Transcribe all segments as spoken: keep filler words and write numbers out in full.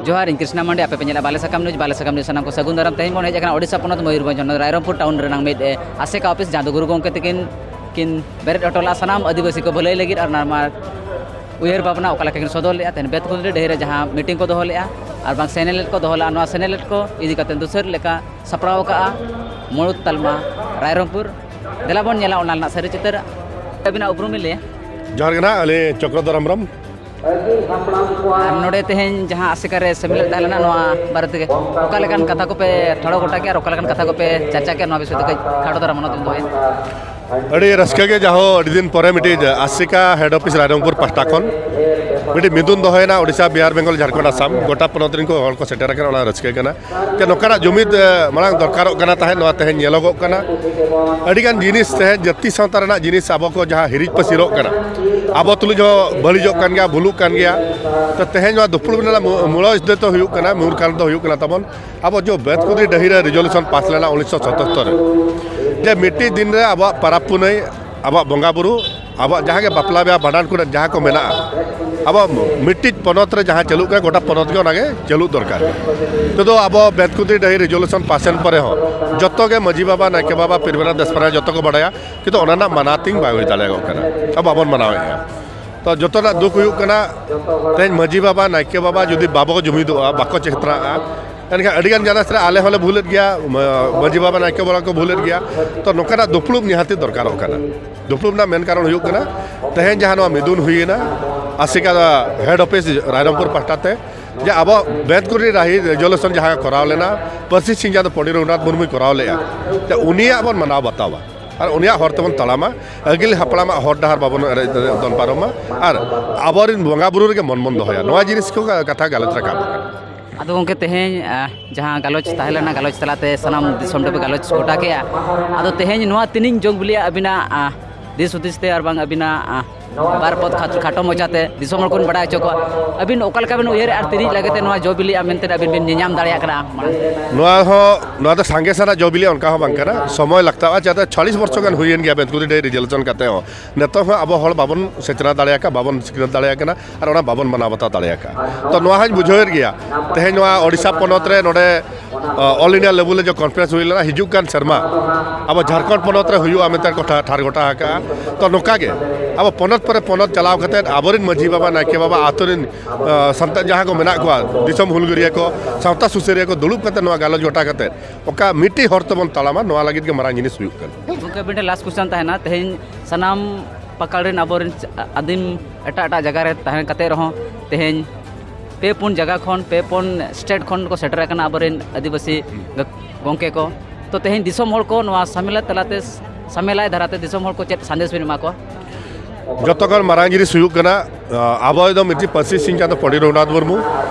ᱡᱚᱦᱟᱨ, ᱤᱧ ᱠᱨᱤᱥᱱᱟ ᱢᱟᱱᱰᱤ, ᱟᱯᱮ ᱯᱮ ᱧᱮᱞᱟ ᱵᱟᱞᱮ ᱥᱟᱠᱟᱢ ᱱᱤᱭᱩᱡᱽ᱾ ᱵᱟᱞᱮ ᱥᱟᱠᱟᱢ ᱱᱤᱭᱩᱡᱽ ᱥᱟᱱᱟᱢ ᱠᱚ ᱥᱟᱹᱜᱩᱱ ᱫᱟᱨᱟᱢ᱾ ᱛᱮᱦᱮᱧ ᱵᱚᱱ ᱦᱮᱡ ᱟᱠᱟᱱᱟ ᱳᱰᱤᱥᱟ ᱯᱚᱱᱚᱛ ᱢᱚᱭᱩᱨᱵᱷᱚᱸᱡᱽ ᱦᱚᱱᱚᱛ ᱨᱟᱭᱨᱚᱝᱯᱩᱨ ᱴᱟᱣᱩᱱ ᱨᱮᱱᱟᱜ ᱢᱤᱫ, ᱮ, ᱟᱥᱮᱠᱟ ᱚᱯᱷᱤᱥ, ᱡᱟᱦᱟᱸ ᱫᱚ ᱜᱩᱨᱩ ᱜᱚᱢᱠᱮ ᱛᱟᱹᱠᱤᱱ ᱠᱤᱱ ᱵᱮᱨᱮᱫ ᱦᱚᱴᱚ ᱞᱮᱫᱼᱟ ᱥᱟᱱᱟᱢ ᱟᱹᱫᱤᱵᱟᱹᱥᱤ ᱠᱚ ᱵᱷᱟᱹᱞᱟᱹᱭ ᱞᱟᱹᱜᱤᱫ᱾ ᱟᱨ ᱱᱚᱣᱟ ᱩᱭᱦᱟᱹᱨ ᱵᱷᱟᱵᱽᱱᱟ ᱚᱠᱟ ᱞᱮᱠᱟ ᱠᱤᱱ ᱥᱚᱫᱚᱨ ᱞᱮᱫᱼᱟ, ᱛᱮᱦᱮᱧ ᱵᱮᱛᱠᱩᱸᱫᱽᱨᱤ ᱰᱟᱹᱦᱤ ᱨᱮ ᱡᱟᱦᱟᱸ ᱢᱤᱴᱤᱝ ᱠᱚ ᱫᱚᱦᱚ ᱞᱮᱫᱼᱟ ᱟᱨ ᱵᱟᱝ ᱥᱮᱱᱮᱞᱮᱫ ᱠᱚ ᱫᱚᱦᱚ ᱞᱮᱫᱼᱟ, ᱱᱚᱣᱟ ᱥᱮᱱᱮᱞᱮᱫ ᱠᱚ ᱤᱫᱤ ᱠᱟᱛᱮ ᱫᱩᱥᱟᱹᱨ ᱞᱮᱠᱟ ᱥᱟᱯᱲᱟᱣ ᱟᱠᱟᱫᱼᱟ ᱢᱩᱬᱩᱫ ᱛᱟᱞᱢᱟ ᱨᱟᱭᱨᱚᱝᱯᱩᱨ᱾ ᱫᱮᱞᱟ ᱵᱚᱱ ᱧᱮᱞᱟ ᱚᱱᱟ ᱨᱮᱱᱟᱜ ᱥᱟᱹᱨᱤ ᱪᱤᱛᱟᱹᱨ᱾ ᱟᱹᱵᱤᱱᱟᱜ ᱩᱯᱨᱩᱢ ᱵᱤᱱ ᱞᱟᱹᱭᱟ? ᱡᱚᱦᱟᱨ ᱜᱮ ᱱᱟᱦᱟᱜ, ᱟᱹᱞᱤᱧ ᱪᱚᱠᱨᱚᱫᱷᱚᱨ ᱦᱮᱢᱵᱨᱚᱢ᱾ ᱟᱨ ᱱᱚᱰᱮ ᱛᱮᱦᱮᱧ ᱡᱟᱦᱟᱸ ᱟᱥᱮᱠᱟ ᱨᱮ ᱥᱮᱢᱞᱮᱫ ᱛᱟᱦᱮᱸ ᱞᱮᱱᱟ, ᱱᱚᱣᱟ ᱵᱟᱨᱮ ᱛᱮᱜᱮ ᱚᱠᱟ ᱞᱮᱠᱟᱱ ᱠᱟᱛᱷᱟ ᱠᱚᱯᱮ ᱴᱷᱟᱲᱚ ᱜᱚᱴᱟ ᱠᱮᱜᱼᱟ ᱟᱨ ᱚᱠᱟ ᱞᱮᱠᱟᱱ ᱠᱟᱛᱷᱟ ᱠᱚᱯᱮ ᱪᱟᱨᱪᱟ ᱠᱮᱜᱼᱟ, ᱱᱚᱣᱟ ᱵᱤᱥᱚᱭ ᱛᱮ ᱠᱟᱹᱡ ᱠᱷᱟᱴᱚ ᱫᱷᱟᱨᱟ ᱢᱚᱱᱚᱛ ᱵᱤᱱ ᱫᱚᱦᱚᱭᱟ᱾ ᱟᱹᱰᱤ ᱨᱟᱹᱥᱠᱟᱹ ᱜᱮ, ᱡᱟᱦᱳ ᱟᱹᱰᱤ ᱫᱤᱱ ᱯᱚᱨᱮ ᱢᱤᱫᱴᱤᱡ ᱟᱥᱮᱠᱟ ᱦᱮᱰ ᱚᱯᱷᱤᱥ ᱨᱟᱭᱨᱚᱝᱯᱩᱨ ᱯᱟᱦᱴᱟ ᱠᱷᱚᱱ ᱢᱤᱫᱴᱤᱡ ᱢᱤᱫᱩᱱ ᱫᱚᱦᱚᱭᱮᱱᱟ᱾ ᱳᱰᱤᱥᱟ, ᱵᱤᱦᱟᱨ, ᱵᱮᱝᱜᱚᱞ, ᱡᱷᱟᱲᱠᱷᱚᱸᱰ, ᱟᱥᱟᱢ ᱜᱚᱴᱟ ᱯᱚᱱᱚᱛ ᱨᱮᱱ ᱠᱚ ᱦᱚᱲ ᱠᱚ ᱥᱮᱴᱮᱨ ᱟᱠᱟᱱᱟ, ᱚᱱᱟ ᱨᱟᱹᱥᱠᱟᱹ ᱠᱟᱱᱟ᱾ ᱡᱮ ᱱᱚᱝᱠᱟᱱᱟᱜ ᱡᱩᱢᱤᱫ, ᱮ, ᱢᱟᱲᱟᱝ ᱫᱚᱨᱠᱟᱨᱚᱜ ᱠᱟᱱᱟ ᱛᱟᱦᱮᱸᱫ, ᱱᱚᱣᱟ ᱛᱮᱦᱮᱧ ᱧᱮᱞᱚᱜᱚᱜ ᱠᱟᱱᱟ᱾ ᱟᱹᱰᱤᱜᱟᱱ ᱡᱤᱱᱤᱥ ᱛᱮᱦᱮᱧ ᱡᱟᱹᱛᱤ ᱥᱟᱶᱛᱟ ᱨᱮᱱᱟᱜ ᱡᱤᱱᱤᱥ ᱟᱵᱚ ᱠᱚ ᱡᱟᱦᱟᱸ ᱦᱤᱨᱤᱡ ᱯᱟᱹᱥᱤᱨᱚᱜ ᱠᱟᱱᱟ, ᱟᱵᱚ ᱛᱩᱞᱩᱡ ᱦᱚᱸ ᱵᱟᱹᱲᱤᱡᱚᱜ ᱠᱟᱱ ᱜᱮᱭᱟ, ᱵᱷᱩᱞᱩᱜ ᱠᱟᱱ ᱜᱮᱭᱟ᱾ ᱛᱚ ᱛᱮᱦᱮᱧ ᱱᱚᱣᱟ ᱫᱩᱯᱲᱩᱵ ᱨᱮᱱᱟᱜ ᱢᱩ-, ᱢᱩᱲ ᱩᱫᱽᱫᱮᱥ ᱫᱚ ᱦᱩᱭᱩᱜ ᱠᱟᱱᱟ, ᱢᱩᱲ ᱠᱟᱨᱚᱱ ᱫᱚ ᱦᱩᱭᱩᱜ ᱠᱟᱱᱟ ᱛᱟᱵᱚᱱ, ᱟᱵᱚ ᱡᱚ ᱵᱮᱛᱠᱩᱸᱫᱽᱨᱤ ᱰᱟᱹᱦᱤ ᱨᱮ ᱨᱤᱡᱚᱞᱩᱥᱚᱱ ᱯᱟᱥ ᱞᱮᱱᱟ ᱩᱱᱤᱥᱥᱚ ᱥᱟᱛᱟᱛᱛᱚᱨ ᱨᱮ, ᱡᱮ ᱢᱤᱫᱴᱤᱡ ᱫᱤᱱ ᱨᱮ ᱟᱵᱚᱣᱟᱜ ᱯᱟᱨᱟᱵᱽ ᱯᱩᱱᱟᱹᱭ, ᱟᱵᱚᱣᱟᱜ ᱵᱚᱸᱜᱟ ᱵᱩᱨᱩ, ᱟᱵᱚᱣᱟᱜ ᱡᱟᱦᱟᱸ ᱜᱮ ᱵᱟᱯᱞᱟ ᱵᱤᱦᱟ ᱵᱷᱟᱸᱰᱟᱱ ᱠᱚᱨᱮ ᱡᱟᱦᱟᱸ ᱠᱚ ᱢᱮᱱᱟᱜᱼᱟ, ᱟᱵᱚ ᱢᱤᱫᱴᱤᱡ ᱯᱚᱱᱚᱛ ᱨᱮ ᱡᱟᱦᱟᱸ ᱪᱟᱹᱞᱩᱜ ᱠᱟᱱᱟ, ᱜᱚᱴᱟ ᱯᱚᱱᱚᱛ ᱜᱮ ᱚᱱᱟᱜᱮ ᱪᱟᱹᱞᱩᱜ ᱫᱚᱨᱠᱟᱨ᱾ ᱛᱮᱫᱚ ᱟᱵᱚ ᱵᱮᱛᱠᱩᱸᱫᱽᱨᱤ ᱰᱟᱹᱦᱤ ᱨᱤᱡᱚᱞᱩᱥᱚᱱ ᱯᱟᱥ ᱮᱱ ᱯᱚᱨᱮ ᱦᱚᱸ ᱡᱚᱛᱚ ᱜᱮ ᱢᱟᱹᱡᱷᱤ ᱵᱟᱵᱟ, ᱱᱟᱭᱠᱮ ᱵᱟᱵᱟ, ᱯᱤᱨ ᱵᱟᱱᱟ, ᱫᱮᱥ ᱯᱟᱨᱜᱟᱱᱟ ᱡᱚᱛᱚ ᱠᱚ ᱵᱟᱲᱟᱭᱟ, ᱠᱤᱱᱛᱩ ᱚᱱᱟ ᱨᱮᱱᱟᱜ ᱢᱟᱱᱟᱛᱤᱝ ᱵᱟᱭ ᱦᱩᱭ ᱫᱟᱲᱮᱭᱟᱜᱚᱜ ᱠᱟᱱᱟ᱾ ᱟᱵᱚ ᱵᱟᱵᱚᱱ ᱢᱟᱱᱟᱣᱮᱫᱼᱟ᱾ ᱛᱚ ᱡᱚᱛᱚᱱᱟᱜ ᱫᱩᱠ ᱦᱩᱭᱩᱜ ᱠᱟᱱᱟ, ᱛᱮᱦᱮᱧ ᱢᱟᱹᱡᱷᱤ ᱵᱟᱵᱟ, ᱱᱟᱭᱠᱮ ᱵᱟᱵᱟ ᱡᱩᱫᱤ ᱵᱟᱵᱚ ᱡᱩᱢᱤᱫᱚᱜᱼᱟ, ᱵᱟᱠᱚ ᱪᱮᱛᱱᱟᱜᱼᱟ, ᱮᱱᱠᱷᱟᱱ ᱟᱹᱰᱤᱜᱟᱱ ᱡᱟᱭᱜᱟ ᱨᱮ ᱟᱞᱮ ᱦᱚᱸᱞᱮ ᱵᱷᱩᱞᱮᱫ ᱜᱮᱭᱟ, ᱢᱟ-, ᱢᱟᱹᱡᱷᱤ ᱵᱟᱵᱟ, ᱱᱟᱭᱠᱮ ᱵᱟᱵᱟ ᱠᱚ ᱵᱷᱩᱞᱮᱫ ᱜᱮᱭᱟ᱾ ᱛᱚ ᱱᱚᱝᱠᱟᱱᱟᱜ ᱫᱩᱯᱲᱩᱵ ᱱᱤᱦᱟᱹᱛᱤ ᱫᱚᱨᱠᱟᱨᱚᱜ ᱠᱟᱱᱟ᱾ ᱫᱩᱯᱲᱩᱵ ᱨᱮᱱᱟᱜ ᱢᱮᱱ ᱠᱟᱨᱚᱱ ᱦᱩᱭᱩᱜ ᱠᱟᱱᱟ, ᱛᱮᱦᱮᱧ ᱡᱟᱦᱟᱸ ᱱᱚᱣᱟ ᱢᱤᱫᱩᱱ ᱦᱩᱭᱮᱱᱟ ᱟᱥᱮᱠᱟ ᱦᱮᱰ ᱚᱯᱷᱤᱥ ᱨᱟᱭᱨᱚᱝᱯᱩᱨ ᱯᱟᱦᱴᱟ ᱛᱮ, ᱡᱮ ᱟᱵᱚ ᱵᱮᱛᱠᱩᱸᱫᱽᱨᱤ ᱰᱟᱹᱦᱤ ᱨᱤᱡᱚᱞᱩᱥᱚᱱ ᱡᱟᱦᱟᱸ ᱠᱚᱨᱟᱣ ᱞᱮᱱᱟ, ᱯᱟᱹᱨᱥᱤ ᱥᱤᱧ ᱡᱟᱦᱟᱸ ᱫᱚ ᱯᱚᱱᱰᱤᱛ ᱨᱚᱜᱷᱩᱱᱟᱛᱷ ᱢᱩᱨᱢᱩᱭ ᱠᱚᱨᱟᱣ ᱞᱮᱫᱼᱟ, ᱛᱚ ᱩᱱᱤᱭᱟᱜ ᱵᱚᱱ ᱢᱟᱱᱟᱣ ᱵᱟᱛᱟᱣᱟ ᱟᱨ ᱩᱱᱤᱭᱟᱜ ᱦᱚᱨ ᱛᱮᱵᱚᱱ ᱛᱟᱲᱟᱢᱟ᱾ ᱟᱹᱜᱤᱞ ᱦᱟᱯᱲᱟᱢᱟᱜ ᱦᱚᱨ ᱰᱟᱦᱟᱨ ᱵᱟᱵᱚᱱ ᱮᱲᱮ ᱫᱚᱱ ᱯᱟᱨᱚᱢᱟ ᱟᱨ ᱟᱵᱚᱨᱮᱱ ᱵᱚᱸᱜᱟ ᱵᱩᱨᱩ ᱨᱮᱜᱮ ᱢᱚᱱ ᱵᱚᱱ ᱫᱚᱦᱚᱭᱟ᱾ ᱱᱚᱣᱟ ᱡᱤᱱᱤᱥ ᱠᱚ ᱠᱟᱛᱷᱟ ᱜᱟᱞᱚᱪ ᱨᱟᱠᱟᱵ ᱟᱠᱟᱱᱟ᱾ ᱟᱫᱚ ᱜᱚᱢᱠᱮ, ᱛᱮᱦᱮᱧ, ᱟ, ᱡᱟᱦᱟᱸ ᱜᱟᱞᱚᱪ ᱛᱟᱦᱮᱸ ᱞᱮᱱᱟ, ᱜᱟᱞᱚᱪ ᱛᱟᱞᱟᱛᱮ ᱥᱟᱱᱟᱢ ᱫᱤᱥᱚᱢ ᱴᱷᱮᱱ ᱯᱮ ᱜᱟᱞᱚᱪ ᱜᱚᱴᱟ ᱠᱮᱜᱼᱟ᱾ ᱟᱫᱚ ᱛᱮᱦᱮᱧ ᱱᱚᱣᱟ ᱛᱤᱱᱤᱧ ᱡᱚᱜᱽ ᱵᱤᱞᱤᱭᱟ ᱟᱹᱵᱤᱱᱟᱜ, ᱟ, ᱫᱤᱥ ᱦᱩᱫᱤᱥ ᱛᱮ ᱟᱨ ᱵᱟᱝ ᱟᱹᱵᱤᱱᱟᱜ, ᱟᱸ, ᱵᱟᱨ ᱯᱚᱫ ᱠᱷᱟᱴ-, ᱠᱷᱟᱴᱚ ᱢᱚᱪᱟᱛᱮ ᱫᱤᱥᱚᱢ ᱦᱚᱲ ᱠᱚᱵᱤᱱ ᱵᱟᱰᱟᱭ ᱦᱚᱪᱚ ᱠᱚᱣᱟ, ᱟᱹᱵᱤᱱ ᱚᱠᱟ ᱞᱮᱠᱟ ᱵᱤᱱ ᱩᱭᱦᱟᱹᱨᱮᱫᱼᱟ ᱟᱨ ᱛᱤᱱᱟᱹᱜ ᱞᱟᱹᱜᱤᱫ ᱛᱮ ᱱᱚᱣᱟ ᱡᱚ ᱵᱤᱞᱤᱜᱼᱟ ᱢᱮᱱᱛᱮ ᱟᱹᱵᱤᱱ ᱵᱤᱱ ᱧᱮᱧᱟᱢ ᱫᱟᱲᱮᱭᱟᱜ ᱠᱟᱱᱟ ᱢᱟᱲᱟᱝ? ᱱᱚᱣᱟ ᱦᱚᱸ, ᱱᱚᱣᱟ ᱫᱚ ᱥᱟᱸᱜᱮ ᱥᱟᱱᱟᱜ ᱡᱚ ᱵᱤᱞᱤ ᱚᱱᱠᱟ ᱦᱚᱸ ᱵᱟᱝ ᱠᱟᱱᱟ, ᱥᱚᱢᱚᱭ ᱞᱟᱜᱟᱜᱼᱟ᱾ ᱪᱮᱫᱟᱜ ᱪᱷᱟᱞᱤᱥ ᱵᱚᱨᱥᱚ ᱜᱟᱱ ᱦᱩᱭᱮᱱ ᱜᱮᱭᱟ ᱵᱮᱛᱠᱩᱫᱤ ᱰᱟᱹᱦᱤ resolution ᱠᱟᱛᱮ ᱦᱚᱸ, ᱱᱤᱛᱚᱜ ᱦᱚᱸ ᱟᱵᱚ ᱦᱚᱲ ᱵᱟᱵᱚᱱ ᱥᱮᱪᱨᱟ ᱫᱟᱲᱮᱭᱟᱠᱟᱫᱼᱟ, ᱵᱟᱵᱚᱱ ᱥᱤᱠᱷᱱᱟᱹᱛ ᱫᱟᱲᱮᱭᱟᱠᱟᱫᱼᱟ ᱟᱨ ᱚᱱᱟ ᱵᱟᱵᱚᱱ ᱢᱟᱱᱟᱣ ᱵᱟᱛᱟᱣ ᱫᱟᱲᱮᱭᱟᱠᱟᱫᱼᱟ᱾ ᱛᱚ ᱱᱚᱣᱟ ᱦᱚᱸᱧ ᱵᱩᱡᱷᱟᱹᱣᱮᱫ ᱜᱮᱭᱟ, ᱛᱮᱦᱮᱧ ᱱᱚᱣᱟ ᱳᱰᱤᱥᱟ ᱯᱚᱱᱚᱛ ᱨᱮ ᱱᱚᱰᱮ ᱚ, all India level ᱨᱮ ᱡᱚ conference ᱦᱩᱭ ᱞᱮᱱᱟ, ᱦᱤᱡᱩᱜ ᱠᱟᱱ ᱥᱮᱨᱢᱟ ᱟᱵᱚ ᱡᱷᱟᱲᱠᱷᱚᱸᱰ ᱯᱚᱱᱚᱛ ᱨᱮ ᱦᱩᱭᱩᱜᱼᱟ ᱢᱮᱱᱛᱮ ᱠᱚ ᱴᱷᱟ-, ᱴᱷᱟᱨ ᱜᱚᱴᱟ ᱟᱠᱟᱜᱼᱟ᱾ ᱛᱚ ᱱᱚᱝᱠᱟ ᱜᱮ ᱟᱵᱚ ᱯᱚᱱᱚᱛ ᱯᱚᱨᱮ ᱯᱚᱱᱚᱛ ᱪᱟᱞᱟᱣ ᱠᱟᱛᱮᱫ ᱟᱵᱚᱨᱮᱱ ᱢᱟᱹᱡᱷᱤ ᱵᱟᱵᱟ, ᱱᱟᱭᱠᱮ ᱵᱟᱵᱟ, ᱟᱛᱳ ᱨᱮᱱ, ᱟ, ᱥᱟᱱᱛᱟᱲ ᱡᱟᱦᱟᱸ ᱠᱚ ᱢᱮᱱᱟᱜ ᱠᱚᱣᱟ, ᱫᱤᱥᱚᱢ ᱦᱩᱞᱜᱟᱹᱨᱤᱭᱟᱹ ᱠᱚ, ᱥᱟᱶᱛᱟ ᱥᱩᱥᱟᱹᱨᱤᱭᱟᱹ ᱠᱚ ᱫᱩᱲᱩᱵ ᱠᱟᱛᱮᱫ ᱱᱚᱣᱟ ᱜᱟᱞᱚᱪ ᱜᱚᱴᱟ ᱠᱟᱛᱮᱫ ᱚᱠᱟ ᱢᱤᱫᱴᱤᱡ ᱦᱚᱨ ᱛᱮᱵᱚᱱ ᱛᱟᱲᱟᱢᱟ, ᱱᱚᱣᱟ ᱞᱟᱹᱜᱤᱫ ᱜᱮ ᱢᱟᱨᱟᱝ ᱡᱤᱱᱤᱥ ᱦᱩᱭᱩᱜ ᱠᱟᱱᱟ᱾ ᱜᱚᱢᱠᱮ, ᱢᱤᱫᱴᱮᱱ last question ᱛᱟᱦᱮᱱᱟ, ᱛᱮᱦᱮᱧ ᱥᱟᱱᱟᱢ ᱯᱟᱠᱟᱲ ᱨᱮᱱ ᱟᱵᱚᱨᱮᱱ ᱟᱹᱫᱤᱢ ᱮᱴᱟᱜ ᱮᱴᱟᱜ ᱡᱟᱭᱜᱟ ᱨᱮ ᱛᱟᱦᱮᱸ ᱠᱟᱛᱮ ᱨᱮᱦᱚᱸ ᱛᱮᱦᱮᱧ ᱯᱮ ᱯᱩᱱ ᱡᱟᱭᱜᱟ ᱠᱷᱚᱱ, ᱯᱮ ᱯᱩᱱ state ᱠᱷᱚᱱ ᱠᱚ ᱥᱮᱴᱮᱨ ᱟᱠᱟᱱᱟ ᱟᱵᱚᱨᱮᱱ ᱟᱹᱫᱤᱵᱟᱹᱥᱤ ᱜᱚᱢᱠᱮ ᱠᱚ᱾ ᱛᱚ ᱛᱮᱦᱮᱧ ᱫᱤᱥᱚᱢ ᱦᱚᱲ ᱠᱚ ᱱᱚᱣᱟ ᱥᱟᱢᱮᱞᱟᱭ ᱛᱟᱞᱟᱛᱮ, ᱥᱟᱢᱮᱞᱟᱭ ᱫᱷᱟᱨᱟᱛᱮ ᱫᱤᱥᱚᱢ ᱦᱚᱲ ᱠᱚ ᱪᱮᱫ ᱥᱟᱸᱫᱮᱥ ᱵᱮᱱ ᱮᱢᱟ ᱠᱚᱣᱟ? ᱡᱚᱛᱚ ᱠᱷᱚᱱ ᱢᱟᱨᱟᱝ ᱡᱤᱱᱤᱥ ᱦᱩᱭᱩᱜ ᱠᱟᱱᱟ, ᱟᱵᱚ ᱫᱚ ᱢᱤᱫᱴᱤᱡ ᱯᱟᱹᱨᱥᱤ ᱥᱤᱧ ᱪᱟᱸᱫᱚ ᱯᱚᱱᱰᱤᱛ ᱨᱚᱜᱷᱩᱱᱟᱛᱷ ᱢᱩᱨᱢᱩ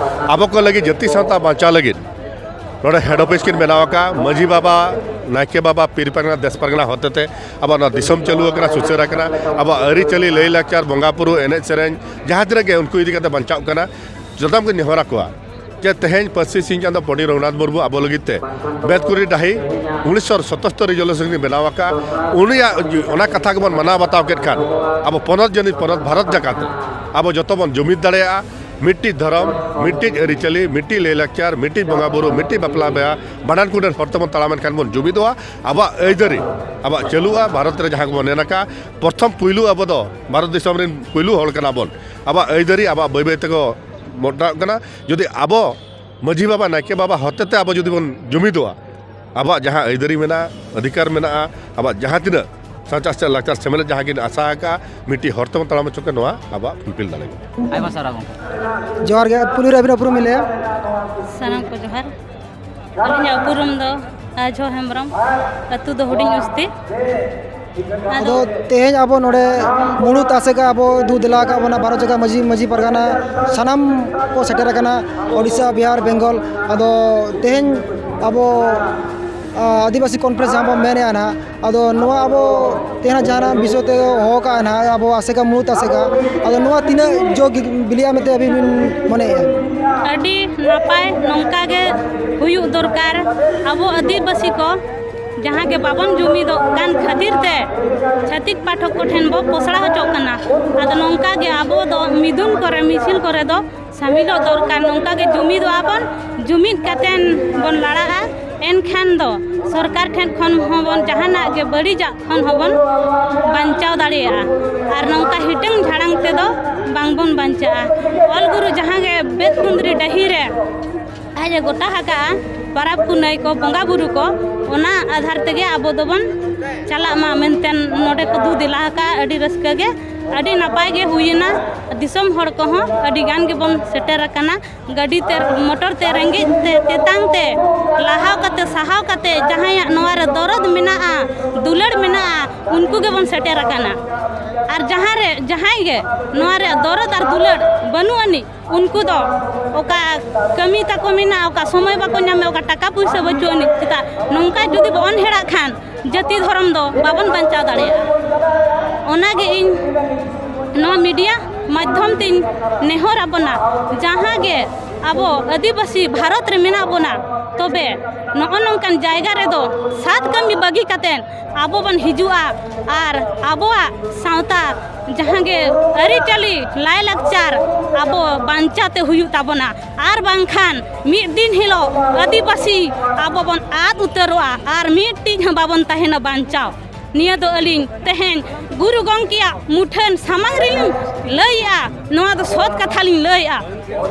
ᱟᱵᱚ ᱠᱚ ᱞᱟᱹᱜᱤᱫ ᱡᱟᱹᱛᱤ ᱥᱟᱶᱛᱟ ᱵᱟᱧᱪᱟᱣ ᱞᱟᱹᱜᱤᱫ ᱱᱚᱰᱮ head office ᱠᱤᱱ ᱵᱮᱱᱟᱣ ᱟᱠᱟᱫᱼᱟ᱾ ᱢᱟᱹᱡᱷᱤ ᱵᱟᱵᱟ, ᱱᱟᱭᱠᱮ ᱵᱟᱵᱟ, ᱯᱤᱨ ᱯᱟᱨᱜᱟᱱᱟ, ᱫᱮᱥ ᱯᱟᱨᱜᱟᱱᱟ ᱦᱚᱛᱮᱛᱮ ᱟᱵᱚᱣᱟᱜ ᱱᱚᱣᱟ ᱫᱤᱥᱚᱢ ᱪᱟᱹᱞᱩ ᱟᱠᱟᱱᱟ, ᱥᱩᱥᱟᱹᱨ ᱟᱠᱟᱱᱟ᱾ ᱟᱵᱚᱣᱟᱜ ᱟᱹᱨᱤᱪᱟᱹᱞᱤ, ᱞᱟᱹᱭᱼᱞᱟᱠᱪᱟᱨ, ᱵᱚᱸᱜᱟ ᱵᱩᱨᱩ, ᱮᱱᱮᱡ ᱥᱮᱨᱮᱧ, ᱡᱟᱦᱟᱸ ᱛᱤᱱᱟᱹᱜ ᱜᱮ ᱩᱱᱠᱩ ᱤᱫᱤ ᱠᱟᱛᱮ ᱵᱟᱧᱪᱟᱣ ᱠᱟᱱᱟ᱾ ᱡᱚᱛᱚᱢ ᱜᱮ ᱱᱮᱦᱚᱨ ᱟᱠᱚᱣᱟ ᱡᱮ ᱛᱮᱦᱮᱧ ᱯᱟᱹᱨᱥᱤ ᱥᱤᱧ ᱪᱟᱸᱫᱚ ᱯᱚᱱᱰᱤᱛ ᱨᱚᱜᱷᱩᱱᱟᱛᱷ ᱢᱩᱨᱢᱩ ᱟᱵᱚ ᱞᱟᱹᱜᱤᱫ ᱛᱮ ᱵᱮᱛᱠᱩᱨᱤ ᱰᱟᱹᱦᱤ ᱩᱱᱤᱥᱥᱚ ᱥᱚᱛᱛᱚᱨ resolution ᱠᱤᱱ ᱵᱮᱱᱟᱣ ᱟᱠᱟᱫᱼᱟ᱾ ᱩᱱᱤᱭᱟᱜ ᱚᱱᱟ ᱠᱟᱛᱷᱟ ᱜᱮᱵᱚᱱ ᱢᱟᱱᱟᱣ ᱵᱟᱛᱟᱣ ᱠᱮᱫ ᱠᱷᱟᱱ ᱟᱵᱚ ᱯᱚᱱᱚᱛ ᱡᱟᱹᱱᱤᱡ ᱯᱚᱱᱚᱛ ᱵᱷᱟᱨᱚᱛ ᱡᱟᱠᱟᱛ ᱨᱮ ᱟᱵᱚ ᱡᱚᱛᱚ ᱵᱚᱱ ᱡᱩᱢᱤᱫ ᱫᱟᱲᱮᱭᱟᱜᱼᱟ᱾ ᱢᱤᱫᱴᱤᱡ ᱫᱷᱚᱨᱚᱢ, ᱢᱤᱫᱴᱤᱡ ᱟᱹᱨᱤᱪᱟᱹᱞᱤ, ᱢᱤᱫᱴᱤᱡ ᱞᱟᱹᱭᱼᱞᱟᱠᱪᱟᱨ, ᱢᱤᱫᱴᱤᱡ ᱵᱚᱸᱜᱟ ᱵᱩᱨᱩ, ᱢᱤᱫᱴᱤᱡ ᱵᱟᱯᱞᱟ ᱵᱤᱦᱟ, ᱵᱷᱟᱸᱰᱟᱱ ᱠᱚᱸᱰᱮᱞ ᱦᱚᱨ ᱛᱮᱵᱚᱱ ᱛᱟᱲᱟᱢ ᱮᱱᱠᱷᱟᱱ ᱵᱚᱱ ᱡᱩᱢᱤᱫᱚᱜᱼᱟ᱾ ᱟᱵᱚᱣᱟᱜ ᱟᱹᱭᱫᱟᱹᱨᱤ ᱟᱵᱚᱣᱟᱜ ᱪᱟᱹᱞᱩᱜᱼᱟ᱾ ᱵᱷᱟᱨᱚᱛ ᱨᱮ ᱡᱟᱦᱟᱸ ᱠᱚᱵᱚᱱ ᱢᱮᱱ ᱟᱠᱟᱫᱼᱟ, ᱯᱨᱚᱛᱷᱚᱢ ᱯᱩᱭᱞᱩ ᱟᱵᱚ ᱫᱚ ᱵᱷᱟᱨᱚᱛ ᱫᱤᱥᱚᱢ ᱨᱮᱱ ᱯᱩᱭᱞᱩ ᱦᱚᱲ ᱠᱟᱱᱟ ᱵᱚᱱ᱾ ᱟᱵᱚᱣᱟᱜ ᱟᱹᱭᱫᱟᱹᱨᱤ ᱟᱵᱚᱣᱟᱜ ᱵᱟᱹᱭ ᱵᱟᱹᱭ ᱛᱮᱠᱚ ᱢᱚᱴᱟᱜ ᱠᱟᱱᱟ᱾ ᱡᱩᱫᱤ ᱟᱵᱚ ᱢᱟᱹᱡᱷᱤ ᱵᱟᱵᱟ, ᱱᱟᱭᱠᱮ ᱵᱟᱵᱟ ᱦᱚᱛᱮ ᱛᱮ ᱟᱵᱚ ᱡᱩᱫᱤ ᱵᱚᱱ ᱡᱩᱢᱤᱫᱚᱜᱼᱟ, ᱟᱵᱚᱣᱟᱜ ᱡᱟᱦᱟᱸ ᱟᱹᱭᱫᱟᱹᱨᱤ ᱢᱮᱱᱟᱜᱼᱟ, ᱚᱫᱷᱤᱠᱟᱨ ᱢᱮᱱᱟᱜᱼᱟ, ᱟᱵᱚᱣᱟᱜ ᱡᱟᱦᱟᱸ ᱛᱤᱱᱟᱹᱜ ᱥᱟᱶᱛᱟ ᱥᱮ ᱞᱟᱠᱪᱟᱨ ᱥᱮᱢᱞᱮᱫ ᱡᱟᱦᱟᱸ ᱠᱤᱱ ᱟᱥᱟ ᱟᱠᱟᱫᱼᱟ, ᱢᱤᱫᱴᱤᱡ ᱦᱚᱨ ᱛᱮᱵᱚᱱ ᱛᱟᱲᱟᱢ ᱦᱚᱪᱚ ᱠᱮ, ᱱᱚᱣᱟ ᱟᱵᱚᱣᱟᱜ ᱯᱷᱩᱞᱯᱷᱤᱞ ᱫᱟᱲᱮᱭᱟᱜᱼᱟ᱾ ᱟᱭᱢᱟ ᱥᱟᱨᱦᱟᱣ ᱜᱚᱢᱠᱮ᱾ ᱡᱚᱦᱟᱨ ᱜᱮ, ᱯᱩᱭᱞᱩ ᱨᱮ ᱟᱹᱵᱤᱱ ᱩᱯᱨᱩᱢ ᱵᱤᱱ ᱞᱟᱹᱭᱟ? ᱥᱟᱱᱟᱢ ᱠᱚ ᱡᱚᱦᱟᱨ᱾ ᱟᱹᱞᱤᱧᱟᱜ ᱩᱯᱨᱩᱢ ᱫᱚ ᱟᱡᱷᱚ ᱦᱮᱢᱵᱨᱚᱢ, ᱟᱹᱛᱩ ᱫᱚ ᱦᱩᱰᱤᱧ ᱩᱥᱛᱤ᱾ ᱟᱫᱚ ᱟᱫᱚ ᱛᱮᱦᱮᱧ ᱟᱵᱚ ᱱᱚᱰᱮ ᱢᱩᱲᱩᱫ ᱟᱥᱮᱠᱟ ᱟᱵᱚ ᱫᱩ ᱫᱮᱞᱟ ᱟᱠᱟᱫ ᱵᱚᱱᱟ ᱵᱟᱨᱚ ᱡᱟᱭᱜᱟ ᱢᱟᱹᱡᱷᱤ, ᱢᱟᱹᱡᱷᱤ ᱯᱟᱨᱜᱟᱱᱟ, ᱥᱟᱱᱟᱢ ᱠᱚ ᱥᱮᱴᱮᱨ ᱟᱠᱟᱱᱟ, ᱳᱰᱤᱥᱟ, ᱵᱤᱦᱟᱨ, ᱵᱮᱝᱜᱚᱞ᱾ ᱟᱫᱚ ᱛᱮᱦᱮᱧ ᱟᱵᱚ ᱟᱹᱫᱤᱵᱟᱹᱥᱤ ᱠᱚᱱᱯᱷᱟᱨᱮᱱᱥ ᱡᱟᱦᱟᱸ ᱵᱚᱱ ᱢᱮᱱᱮᱫᱼᱟ ᱱᱟᱦᱟᱜ, ᱟᱫᱚ ᱱᱚᱣᱟ ᱟᱵᱚ ᱛᱮᱦᱮᱧ ᱡᱟᱦᱟᱸ ᱱᱟᱜ ᱵᱤᱥᱚᱭ ᱛᱮ ᱦᱚᱦᱚ ᱠᱟᱜᱼᱟ ᱱᱟᱦᱟᱜ, ᱟᱵᱚ ᱟᱥᱮᱠᱟ, ᱢᱩᱬᱩᱛ ᱟᱥᱮᱠᱟ, ᱟᱫᱚ ᱱᱚᱣᱟ ᱛᱤᱱᱟᱹᱜ ᱡᱳᱜᱽ ᱵᱤᱞᱤᱭᱟ ᱢᱮᱱᱛᱮ ᱟᱹᱵᱤᱱ ᱵᱤᱱ ᱢᱚᱱᱮᱭᱮᱫᱼᱟ? ᱟᱹᱰᱤ ᱱᱟᱯᱟᱭ, ᱱᱚᱝᱠᱟ ᱜᱮ ᱦᱩᱭᱩᱜ ᱫᱚᱨᱠᱟᱨ᱾ ᱟᱵᱚ ᱟᱹᱫᱤᱵᱟᱹᱥᱤ ᱠᱚ ᱡᱟᱦᱟᱸ ᱜᱮ ᱵᱟᱵᱚᱱ ᱡᱩᱢᱤᱫᱚᱜ ᱠᱟᱱ ᱠᱷᱟᱹᱛᱤᱨ ᱛᱮ ᱪᱷᱟᱹᱛᱤᱠ ᱯᱟᱴᱷᱚᱠ ᱠᱚ ᱴᱷᱮᱱ ᱵᱚ ᱯᱚᱥᱲᱟ ᱦᱚᱪᱚᱜ ᱠᱟᱱᱟ᱾ ᱟᱫᱚ ᱱᱚᱝᱠᱟ ᱜᱮ ᱟᱵᱚ ᱫᱚ ᱢᱤᱫᱩᱱ ᱠᱚᱨᱮ, ᱢᱤᱪᱷᱤᱞ ᱠᱚᱨᱮ ᱫᱚ ᱥᱟᱹᱢᱤᱞᱚᱜ ᱫᱚᱨᱠᱟᱨ᱾ ᱱᱚᱝᱠᱟ ᱜᱮ ᱡᱩᱢᱤᱫᱚᱜᱼᱟ ᱵᱚᱱ, ᱡᱩᱢᱤᱫ ᱠᱟᱛᱮᱱ ᱵᱚᱱ ᱞᱟᱲᱟᱜᱼᱟ᱾ ᱮᱱᱠᱷᱟᱱ ᱫᱚ ᱥᱚᱨᱠᱟᱨ ᱴᱷᱮᱱ ᱠᱷᱚᱱ ᱦᱚᱸᱵᱚᱱ ᱡᱟᱦᱟᱱᱟᱜ ᱜᱮ ᱵᱟᱹᱲᱤᱡᱟᱜ ᱠᱷᱚᱱ ᱦᱚᱸᱵᱚᱱ ᱵᱟᱧᱪᱟᱣ ᱫᱟᱲᱮᱭᱟᱜᱼᱟ᱾ ᱟᱨ ᱱᱚᱝᱠᱟ ᱦᱤᱴᱟᱹᱝ ᱡᱷᱟᱲᱟᱝ ᱛᱮᱫᱚ ᱵᱟᱝᱵᱚᱱ ᱵᱟᱧᱪᱟᱜᱼᱟ᱾ ᱚᱞ ᱜᱩᱨᱩ ᱡᱟᱦᱟᱸ ᱜᱮ ᱵᱮᱫ ᱠᱩᱸᱫᱽᱨᱤ ᱰᱟᱹᱦᱤ ᱨᱮ ᱟᱡ ᱮ ᱜᱚᱴᱟ ᱟᱠᱟᱫᱼᱟ, ᱯᱟᱨᱟᱵᱽ ᱯᱩᱱᱟᱹᱭ ᱠᱚ, ᱵᱚᱸᱜᱟ ᱵᱩᱨᱩ ᱠᱚ, ᱚᱱᱟ ᱟᱫᱷᱟᱨ ᱛᱮᱜᱮ ᱟᱵᱚ ᱫᱚᱵᱚᱱ ᱪᱟᱞᱟᱜ ᱢᱟ ᱢᱮᱱᱛᱮ ᱱᱚᱰᱮ ᱠᱚ ᱫᱩ ᱫᱮᱞᱟ ᱟᱠᱟᱫᱼᱟ᱾ ᱟᱹᱰᱤ ᱨᱟᱹᱥᱠᱟᱹ ᱜᱮ, ᱟᱹᱰᱤ ᱱᱟᱯᱟᱭ ᱜᱮ ᱦᱩᱭᱮᱱᱟ᱾ ᱫᱤᱥᱚᱢ ᱦᱚᱲ ᱠᱚᱦᱚᱸ ᱟᱹᱰᱤ ᱜᱟᱱ ᱜᱮᱵᱚᱱ ᱥᱮᱴᱮᱨ ᱟᱠᱟᱱᱟ᱾ ᱜᱟᱹᱰᱤ ᱛᱮ, ᱢᱚᱴᱚᱨ ᱛᱮ, ᱨᱮᱸᱜᱮᱡ ᱛᱮ, ᱛᱮᱛᱟᱝ ᱛᱮ, ᱞᱟᱦᱟᱣ ᱠᱟᱛᱮ, ᱥᱟᱦᱟᱣ ᱠᱟᱛᱮ, ᱡᱟᱦᱟᱸᱭᱟᱜ ᱱᱚᱣᱟ ᱨᱮ ᱫᱚᱨᱚᱫ ᱢᱮᱱᱟᱜᱼᱟ, ᱫᱩᱞᱟᱹᱲ ᱢᱮᱱᱟᱜᱼᱟ, ᱩᱱᱠᱩ ᱜᱮᱵᱚᱱ ᱥᱮᱴᱮᱨ ᱟᱠᱟᱱᱟ᱾ ᱟᱨ ᱡᱟᱦᱟᱸ ᱨᱮ, ᱡᱟᱦᱟᱸᱭ ᱜᱮ ᱱᱚᱣᱟ ᱨᱮᱭᱟᱜ ᱫᱚᱨᱚᱫ ᱟᱨ ᱫᱩᱞᱟᱹᱲ ᱵᱟᱹᱱᱩᱜ ᱟᱹᱱᱤᱡ, ᱩᱱᱠᱩ ᱫᱚ ᱚᱠᱟ ᱠᱟᱹᱢᱤ ᱛᱟᱠᱚ ᱢᱮᱱᱟᱜᱼᱟ, ᱚᱠᱟ ᱥᱚᱢᱚᱭ ᱵᱟᱠᱚ ᱧᱟᱢᱮᱫ, ᱚᱠᱟ ᱴᱟᱠᱟ ᱯᱩᱭᱥᱟᱹ ᱵᱟᱹᱪᱩᱜ ᱟᱹᱱᱤᱡ, ᱪᱮᱫᱟᱜ ᱱᱚᱝᱠᱟ ᱡᱩᱫᱤ ᱵᱚᱱ ᱦᱮᱲᱟᱜ ᱠᱷᱟᱱ ᱡᱟᱹᱛᱤ ᱫᱷᱚᱨᱚᱢ ᱫᱚ ᱵᱟᱵᱚᱱ ᱵᱟᱧᱪᱟᱣ ᱫᱟᱲᱮᱭᱟᱜᱼᱟ᱾ ᱚᱱᱟᱜᱮ ᱤᱧ ᱱᱚᱣᱟ ᱢᱤᱰᱤᱭᱟ ᱢᱟᱫᱽᱫᱷᱚᱢ ᱛᱮᱧ ᱱᱮᱦᱚᱨ ᱟᱵᱚᱱᱟ, ᱡᱟᱦᱟᱸ ᱜᱮ ᱟᱵᱚ ᱟᱹᱫᱤᱵᱟᱹᱥᱤ ᱵᱷᱟᱨᱚᱛ ᱨᱮ ᱢᱮᱱᱟᱜ ᱵᱚᱱᱟ, ᱛᱚᱵᱮ ᱱᱚᱜᱼᱚ ᱱᱚᱝᱠᱟᱱ ᱡᱟᱭᱜᱟ ᱨᱮᱫᱚ ᱥᱟᱛ ᱠᱟᱹᱢᱤ ᱵᱟᱹᱜᱤ ᱠᱟᱛᱮᱫ ᱟᱵᱚ ᱵᱚᱱ ᱦᱤᱡᱩᱜᱼᱟ ᱟᱨ ᱟᱵᱚᱣᱟᱜ ᱥᱟᱶᱛᱟ ᱡᱟᱦᱟᱸ ᱜᱮ ᱟᱹᱨᱤᱪᱟᱹᱞᱤ, ᱞᱟᱭᱼᱞᱟᱠᱪᱟᱨ ᱟᱵᱚ ᱵᱟᱧᱪᱟᱣ ᱛᱮ ᱦᱩᱭᱩᱜ ᱛᱟᱵᱚᱱᱟ, ᱟᱨ ᱵᱟᱝᱠᱷᱟᱱ ᱢᱤᱫ ᱫᱤᱱ ᱦᱤᱞᱳᱜ ᱟᱹᱫᱤᱵᱟᱹᱥᱤ ᱟᱵᱚ ᱵᱚᱱ ᱟᱫ ᱩᱛᱟᱹᱨᱚᱜᱼᱟ ᱟᱨ ᱢᱤᱫᱴᱤᱡ ᱦᱚᱸ ᱵᱟᱵᱚᱱ ᱛᱟᱦᱮᱱᱟ ᱵᱟᱧᱪᱟᱣ᱾ ᱱᱤᱭᱟᱹ ᱫᱚ ᱟᱹᱞᱤᱧ ᱛᱮᱦᱮᱧ ᱜᱩᱨᱩ ᱜᱚᱢᱠᱮᱭᱟᱜ ᱢᱩᱴᱷᱟᱹᱱ ᱥᱟᱢᱟᱝ ᱨᱮᱞᱤᱧ ᱞᱟᱹᱭᱮᱜᱼᱟ, ᱱᱚᱣᱟ ᱫᱚ ᱥᱚᱛ ᱠᱟᱛᱷᱟ ᱞᱤᱧ ᱞᱟᱹᱭᱮᱜᱼᱟ᱾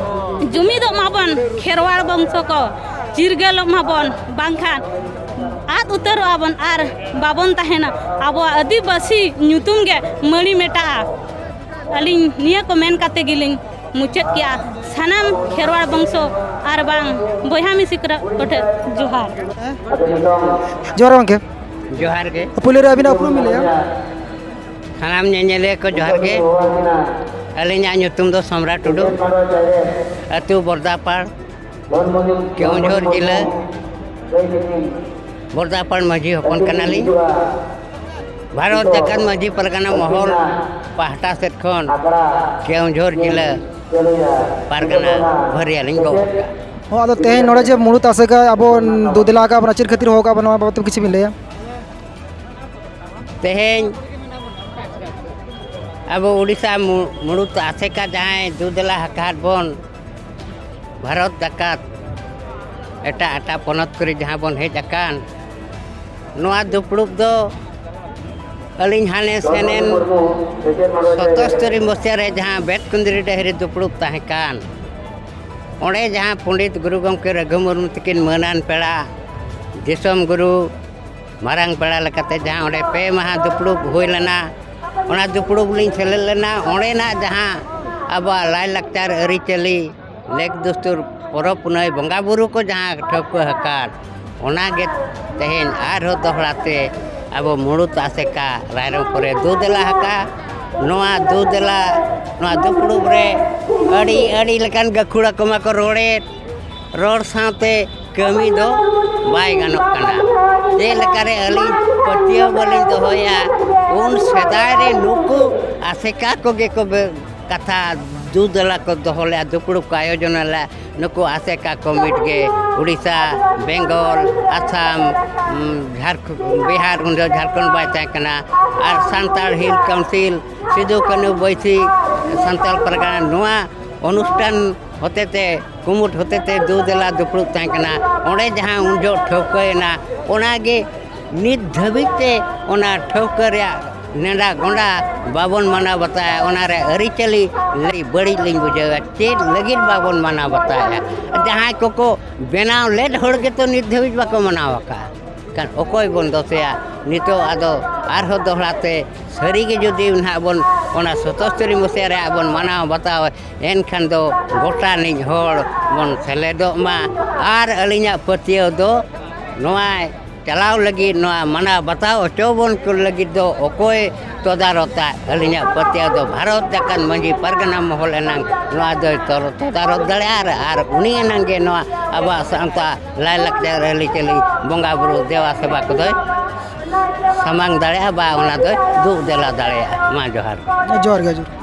ᱡᱩᱢᱤᱫᱚᱜ ᱢᱟᱵᱚᱱ ᱠᱷᱮᱨᱣᱟᱲ ᱵᱚᱝᱥᱚ ᱠᱚ, ᱪᱤᱨᱜᱟᱹᱞᱚᱜ ᱢᱟᱵᱚᱱ, ᱵᱟᱝᱠᱷᱟᱱ ᱟᱫ ᱩᱛᱟᱹᱨᱚᱜᱼᱟ ᱵᱚᱱ ᱟᱨ ᱵᱟᱵᱚᱱ ᱛᱟᱦᱮᱱᱟ᱾ ᱟᱵᱚᱣᱟᱜ ᱟᱹᱫᱤᱵᱟᱹᱥᱤ ᱧᱩᱛᱩᱢ ᱜᱮ ᱢᱟᱹᱲᱤ ᱢᱮᱴᱟᱜᱼᱟ᱾ ᱟᱹᱞᱤᱧ ᱱᱤᱭᱟᱹ ᱠᱚ ᱢᱮᱱ ᱠᱟᱛᱮ ᱜᱮᱞᱤᱧ ᱢᱩᱪᱟᱹᱫ ᱠᱮᱜᱼᱟ᱾ ᱥᱟᱱᱟᱢ ᱠᱷᱮᱨᱣᱟᱲ ᱵᱚᱝᱥᱚ ᱟᱨ ᱵᱟᱝ ᱵᱚᱭᱦᱟ ᱢᱤᱥᱤ ᱠᱚᱨᱮ ᱠᱚᱴᱷᱮᱱ ᱡᱚᱦᱟᱨ᱾ ᱡᱚᱦᱟᱨ ᱜᱚᱢᱠᱮ᱾ ᱡᱚᱦᱟᱨ ᱜᱮ᱾ ᱯᱳᱭᱞᱳ ᱨᱮ ᱟᱹᱵᱤᱱᱟᱜ ᱩᱯᱨᱩᱢ ᱵᱤᱱ ᱞᱟᱹᱭᱟ? ᱥᱟᱱᱟᱢ ᱧᱮᱧᱮᱞᱤᱭᱟᱹ ᱠᱚ ᱡᱚᱦᱟᱨ ᱜᱮ᱾ ᱟᱹᱞᱤᱧᱟᱜ ᱧᱩᱛᱩᱢ ᱫᱚ ᱥᱚᱢᱨᱟ ᱴᱩᱰᱩ, ᱟᱹᱛᱩ ᱵᱚᱨᱫᱟᱯᱟᱲ, ᱠᱮᱣᱚᱱᱡᱷᱚᱨ ᱡᱤᱞᱟᱹ᱾ ᱵᱚᱨᱫᱟᱯᱟᱲ ᱢᱟᱹᱡᱷᱤ ᱦᱚᱯᱚᱱ ᱠᱟᱱᱟᱞᱤᱧ᱾ ᱵᱷᱟᱨᱚᱛ ᱡᱟᱠᱟᱛ ᱢᱟᱹᱡᱷᱤ ᱯᱟᱨᱜᱟᱱᱟ ᱢᱚᱦᱚᱞ ᱯᱟᱦᱴᱟ ᱥᱮᱫ ᱠᱷᱚᱱ ᱠᱮᱣᱚᱱᱡᱷᱚᱨ ᱡᱤᱞᱟᱹ ᱯᱟᱨᱜᱟᱱᱟ ᱵᱷᱟᱹᱨᱭᱟᱹ ᱞᱤᱧ ᱜᱚᱜ ᱟᱠᱟᱫᱼᱟ᱾ ᱦᱚᱸ, ᱟᱫᱚ ᱛᱮᱦᱮᱧ ᱱᱚᱰᱮ ᱡᱮ ᱢᱩᱲᱩᱫ ᱟᱥᱮᱠᱟ ᱟᱵᱚ ᱫᱩ ᱫᱮᱞᱟ ᱟᱠᱟᱫ ᱵᱚᱱᱟ, ᱪᱮᱫ ᱠᱷᱟᱹᱛᱤᱨ ᱦᱚᱦᱚ ᱟᱠᱟᱫ ᱵᱚᱱᱟ, ᱱᱚᱣᱟ ᱵᱟᱵᱚᱫ ᱛᱮ ᱠᱤᱪᱷᱩ ᱵᱤᱱ ᱞᱟᱹᱭᱟ? ᱛᱮᱦᱮᱧ ᱟᱵᱚ ᱩᱰᱤᱥᱟ ᱢᱩ- ᱢᱩᱲᱩᱫ ᱟᱥᱮᱠᱟ ᱡᱟᱦᱟᱸᱭ ᱫᱩ ᱫᱮᱞᱟ ᱟᱠᱟᱫ ᱵᱚᱱ, ᱵᱷᱟᱨᱚᱛ ᱡᱟᱠᱟᱛ ᱮᱴᱟᱜ ᱮᱴᱟᱜ ᱯᱚᱱᱚᱛ ᱠᱚᱨᱮ ᱡᱟᱦᱟᱸ ᱵᱚᱱ ᱦᱮᱡ ᱟᱠᱟᱱ, ᱱᱚᱣᱟ ᱫᱩᱯᱲᱩᱵ ᱫᱚ ᱟᱹᱞᱤᱧ ᱦᱟᱱᱮ ᱥᱮᱱᱮᱱ ᱥᱚᱛᱚᱥᱛᱚᱨᱤ ᱢᱚᱥᱤᱭᱟ ᱨᱮ ᱡᱟᱦᱟᱸ ᱵᱮᱛᱠᱩᱸᱫᱽᱨᱤ ᱰᱟᱹᱦᱤ ᱨᱮ ᱫᱩᱯᱲᱩᱵ ᱛᱟᱦᱮᱸ ᱠᱟᱱ, ᱚᱸᱰᱮ ᱡᱟᱦᱟᱸ ᱯᱚᱸᱰᱤᱛ ᱜᱩᱨᱩ ᱜᱚᱢᱠᱮ ᱨᱟᱹᱜᱷᱩ ᱢᱩᱨᱢᱩ ᱛᱟᱹᱠᱤᱱ ᱢᱟᱹᱱᱟᱱ ᱯᱮᱲᱟ, ᱫᱤᱥᱚᱢ ᱜᱩᱨᱩ, ᱢᱟᱨᱟᱝ ᱯᱮᱲᱟ ᱞᱮᱠᱟᱛᱮ ᱡᱟᱦᱟᱸ ᱚᱸᱰᱮ ᱯᱮ ᱢᱟᱦᱟ ᱫᱩᱯᱲᱩᱵ ᱦᱩᱭ ᱞᱮᱱᱟ, ᱚᱱᱟ ᱫᱩᱯᱲᱩᱵ ᱞᱤᱧ ᱥᱮᱞᱮᱫ ᱞᱮᱱᱟ᱾ ᱚᱸᱰᱮᱱᱟᱜ ᱡᱟᱦᱟᱸ ᱟᱵᱚᱣᱟᱜ ᱞᱟᱭᱼᱞᱟᱠᱪᱟᱨ, ᱟᱹᱨᱤᱪᱟᱹᱞᱤ, ᱞᱮᱠ ᱫᱩᱥᱛᱩᱨ, ᱯᱚᱨᱚᱵᱽ ᱯᱩᱱᱟᱹᱭ, ᱵᱚᱸᱜᱟ ᱵᱩᱨᱩ ᱠᱚ ᱡᱟᱦᱟᱸ ᱴᱷᱟᱹᱣᱠᱟᱹ ᱟᱠᱟᱫ, ᱚᱱᱟᱜᱮ ᱛᱮᱦᱮᱧ ᱟᱨᱦᱚᱸ ᱫᱚᱦᱲᱟ ᱛᱮ ᱟᱵᱚ ᱢᱩᱲᱩᱫ ᱟᱥᱮᱠᱟ ᱨᱟᱭᱨᱚᱝᱯᱩᱨ ᱨᱮ ᱫᱩ ᱫᱮᱞᱟ ᱟᱠᱟᱫ᱾ ᱱᱚᱣᱟ ᱫᱩ ᱫᱮᱞᱟ, ᱱᱚᱣᱟ ᱫᱩᱯᱲᱩᱵ ᱨᱮ ᱟᱹᱰᱤ ᱟᱹᱰᱤ ᱞᱮᱠᱟᱱ ᱜᱟᱹᱠᱷᱩᱲ ᱟᱠᱚ ᱢᱟᱠᱚ ᱨᱚᱲᱮᱫ, ᱨᱚᱲ ᱥᱟᱶᱛᱮ ᱠᱟᱹᱢᱤ ᱫᱚ ᱵᱟᱭ ᱜᱟᱱᱚᱜ ᱠᱟᱱᱟ᱾ ᱪᱮᱫ ᱞᱮᱠᱟᱨᱮ ᱟᱹᱞᱤᱧ ᱯᱟᱹᱛᱭᱟᱹᱣ ᱵᱟᱹᱞᱤᱧ ᱫᱚᱦᱚᱭᱟ, ᱩᱱ ᱥᱮᱫᱟᱭ ᱨᱮ ᱱᱩᱠᱩ ᱟᱥᱮᱠᱟ ᱠᱚᱜᱮ ᱠᱚ ᱵᱮ- ᱠᱟᱛᱷᱟ ᱫᱩ ᱫᱮᱞᱟ ᱠᱚ ᱫᱚᱦᱚ ᱞᱮᱫᱼᱟ, ᱫᱩᱯᱲᱩᱵ ᱠᱚ ᱟᱭᱳᱡᱚᱱ ᱞᱮᱫᱼᱟ᱾ ᱱᱩᱠᱩ ᱟᱥᱮᱠᱟ ᱠᱚᱢᱤᱴ ᱜᱮ ᱩᱲᱤᱥᱥᱟ, ᱵᱮᱝᱜᱚᱞ, ᱟᱥᱟᱢ, ᱩᱢ, ᱡᱷᱟᱨᱠᱷ- ᱵᱤᱦᱟᱨ, ᱩᱱ ᱡᱚᱦᱚᱜ ᱡᱷᱟᱲᱠᱷᱚᱸᱰ ᱵᱟᱭ ᱛᱟᱦᱮᱸ ᱠᱟᱱᱟ, ᱟᱨ ᱥᱟᱱᱛᱟᱲ ᱦᱤᱞ ᱠᱟᱣᱩᱱᱥᱤᱞ, ᱥᱤᱫᱩ ᱠᱟᱹᱱᱦᱩ ᱵᱟᱹᱭᱥᱤ ᱥᱟᱱᱛᱟᱲ ᱯᱟᱨᱜᱟᱱᱟ, ᱱᱚᱣᱟ ᱚᱱᱩᱥᱴᱷᱟᱱ ᱦᱚᱛᱮᱛᱮ, ᱠᱩᱢᱩᱴ ᱦᱚᱛᱮᱛᱮ ᱫᱩ ᱫᱮᱞᱟ ᱫᱩᱯᱲᱩᱵ ᱛᱟᱦᱮᱸ ᱠᱟᱱᱟ᱾ ᱚᱸᱰᱮ ᱡᱟᱦᱟᱸ ᱩᱱ ᱡᱚᱦᱚᱜ ᱴᱷᱟᱹᱣᱠᱟᱹᱭᱮᱱᱟ, ᱚᱱᱟᱜᱮ ᱱᱤᱛ ᱫᱷᱟᱹᱵᱤᱡ ᱛᱮ ᱚᱱᱟ ᱴᱷᱟᱹᱣᱠᱟᱹ ᱨᱮᱭᱟᱜ ᱱᱮᱰᱟ ᱜᱚᱸᱰᱟ ᱵᱟᱵᱚᱱ ᱢᱟᱱᱟᱣ ᱵᱟᱛᱟᱣᱟ, ᱚᱱᱟ ᱨᱮ ᱟᱹᱨᱤᱪᱟᱹᱞᱤ ᱞᱟᱹᱭ ᱵᱟᱹᱲᱤᱡ ᱞᱤᱧ ᱵᱩᱡᱷᱟᱹᱣᱟ᱾ ᱪᱮᱫ ᱞᱟᱹᱜᱤᱫ ᱵᱟᱵᱚᱱ ᱢᱟᱱᱟᱣ ᱵᱟᱛᱟᱣᱟ? ᱡᱟᱦᱟᱸᱭ ᱠᱚᱠᱚ ᱵᱮᱱᱟᱣ ᱞᱮᱫ ᱦᱚᱲ ᱜᱮᱛᱚ ᱱᱤᱛ ᱫᱷᱟᱹᱵᱤᱡ ᱵᱟᱠᱚ ᱢᱟᱱᱟᱣ ᱟᱠᱟᱫᱼᱟ᱾ ᱠᱷᱟᱱ ᱚᱠᱚᱭ ᱵᱚᱱ ᱫᱳᱥᱮᱭᱟ? ᱱᱤᱛᱚᱜ ᱟᱫᱚ ᱟᱨᱦᱚᱸ ᱫᱚᱦᱲᱟ ᱛᱮ ᱥᱟᱹᱨᱤ ᱜᱮ ᱡᱩᱫᱤ ᱱᱟᱦᱟᱜ ᱵᱚᱱ ᱚᱱᱟ ᱥᱚᱛᱚᱥᱛᱨᱤ ᱢᱩᱥᱤᱭᱟ ᱨᱮᱭᱟᱜ ᱵᱚᱱ ᱢᱟᱱᱟᱣ ᱵᱟᱛᱟᱣ, ᱮᱱᱠᱷᱟᱱ ᱫᱚ ᱜᱚᱴᱟ ᱨᱤᱱᱤᱡ ᱦᱚᱲ ᱵᱚᱱ ᱥᱮᱞᱮᱫᱚᱜ ᱢᱟ᱾ ᱟᱨ ᱟᱹᱞᱤᱧᱟᱜ ᱯᱟᱹᱛᱭᱟᱹᱣ ᱫᱚ ᱱᱚᱣᱟ ᱪᱟᱞᱟᱣ ᱞᱟᱹᱜᱤᱫ, ᱱᱚᱣᱟ ᱢᱟᱱᱟᱣ ᱵᱟᱛᱟᱣ ᱦᱚᱪᱚ ᱵᱚᱱ ᱠᱚ ᱞᱟᱹᱜᱤᱫ ᱫᱚ ᱚᱠᱚᱭ ᱛᱚᱫᱟᱨᱚᱛᱟ? ᱟᱹᱞᱤᱧᱟᱜ ᱯᱟᱹᱛᱭᱟᱹᱣ ᱫᱚ ᱵᱷᱟᱨᱚᱛ ᱡᱟᱠᱟᱛ ᱢᱟᱹᱡᱷᱤ ᱯᱟᱨᱜᱟᱱᱟ ᱢᱚᱦᱚᱞ ᱮᱱᱟᱝ ᱱᱚᱣᱟ ᱫᱚᱭ ᱛᱚᱨ-, ᱛᱚᱫᱟᱨᱚᱛ ᱫᱟᱲᱮᱭᱟᱜᱼᱟ, ᱟᱨ, ᱟᱨ ᱩᱱᱤ ᱮᱱᱟᱝ ᱜᱮ ᱱᱚᱣᱟ ᱟᱵᱚᱣᱟᱜ ᱥᱟᱶᱛᱟ ᱞᱟᱭᱼᱞᱟᱠᱪᱟᱨ ᱟᱹᱨᱤᱪᱟᱹᱞᱤ ᱵᱚᱸᱜᱟ ᱵᱩᱨᱩ ᱫᱮᱣᱟ ᱥᱮᱵᱟ ᱠᱚᱫᱚᱭ ᱥᱟᱢᱟᱝ ᱫᱟᱲᱮᱭᱟᱜᱼᱟ, ᱵᱟ ᱚᱱᱟ ᱫᱚᱭ ᱫᱩᱜ ᱫᱮᱞᱟ ᱫᱟᱲᱮᱭᱟᱜᱼᱟ᱾ ᱢᱟ ᱡᱚᱦᱟᱨ᱾ ᱡᱚᱦᱟᱨ ᱜᱮ ᱦᱟᱡᱩᱨ᱾